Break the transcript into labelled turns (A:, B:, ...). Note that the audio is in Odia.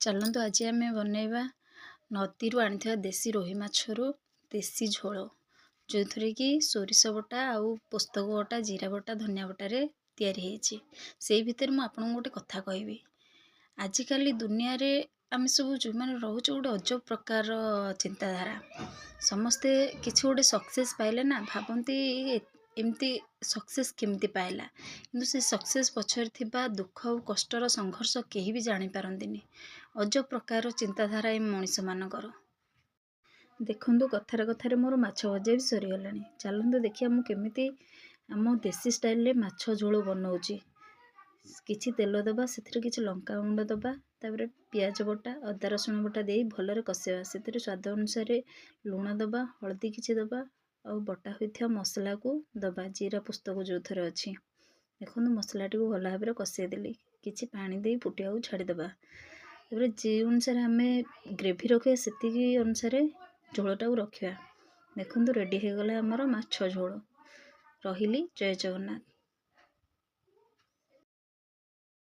A: ଚାଲନ୍ତୁ, ଆଜି ଆମେ ବନେଇବା ନଦୀରୁ ଆଣିଥିବା ଦେଶୀ ରୋହି ମାଛରୁ ଦେଶୀ ଝୋଳ, ଯେଉଁଥିରେ କି ସୋରିଷ ବଟା ଆଉ ପୋସ୍ତକ ବଟା, ଜିରା ବଟା, ଧନିଆ ବଟାରେ ତିଆରି ହେଇଛି। ସେଇ ଭିତରେ ମୁଁ ଆପଣଙ୍କୁ ଗୋଟେ କଥା କହିବି। ଆଜିକାଲି ଦୁନିଆରେ ଆମେ ସବୁ ଯେଉଁମାନେ ରହୁଛୁ, ଗୋଟେ ଅଜବ ପ୍ରକାରର ଚିନ୍ତାଧାରା। ସମସ୍ତେ କିଛି ଗୋଟେ ସକ୍ସେସ୍ ପାଇଲେ ନା ଭାବନ୍ତି, ଏମିତି ସକ୍ସେସ୍ କେମିତି ପାଇଲା? କିନ୍ତୁ ସେ ସକ୍ସେସ୍ ପଛରେ ଥିବା ଦୁଃଖ ଆଉ କଷ୍ଟର ସଂଘର୍ଷ କେହି ବି ଜାଣିପାରନ୍ତିନି। ଅଜବ ପ୍ରକାରର ଚିନ୍ତାଧାରା ଏ ମଣିଷମାନଙ୍କର। ଦେଖନ୍ତୁ, କଥାରେ କଥାରେ ମୋର ମାଛ ଭଜା ବି ସରିଗଲାଣି। ଚାଲନ୍ତୁ ଦେଖିବା ମୁଁ କେମିତି ଆମ ଦେଶୀ ଷ୍ଟାଇଲରେ ମାଛ ଝୋଳ ବନାଉଛି। କିଛି ତେଲ ଦେବା, ସେଥିରେ କିଛି ଲଙ୍କା ଗୁଣ୍ଡ ଦେବା, ତାପରେ ପିଆଜ ବଟା, ଅଦା ରସୁଣ ବଟା ଦେଇ ଭଲରେ କଷିବା। ସେଥିରେ ସ୍ୱାଦ ଅନୁସାରେ ଲୁଣ ଦେବା, ହଳଦୀ କିଛି ଦେବା ଆଉ ବଟା ହୋଇଥିବା ମସଲାକୁ ଦେବା, ଜିରା ପୋସ୍ତକ ଯେଉଁଥିରେ ଅଛି। ଦେଖନ୍ତୁ, ମସଲାଟିକୁ ଭଲ ଭାବରେ କଷେଇଦେଲି। କିଛି ପାଣି ଦେଇ ଫୁଟିବାକୁ ଛାଡ଼ିଦେବା। ତାପରେ ଯେଉଁ ଅନୁସାରେ ଆମେ ଗ୍ରେଭି ରଖିବା, ସେତିକି ଅନୁସାରେ ଝୋଳଟାକୁ ରଖିବା। ଦେଖନ୍ତୁ, ରେଡ଼ି ହେଇଗଲା ଆମର ମାଛ ଝୋଳ। ରହିଲି, ଜୟ ଜଗନ୍ନାଥ।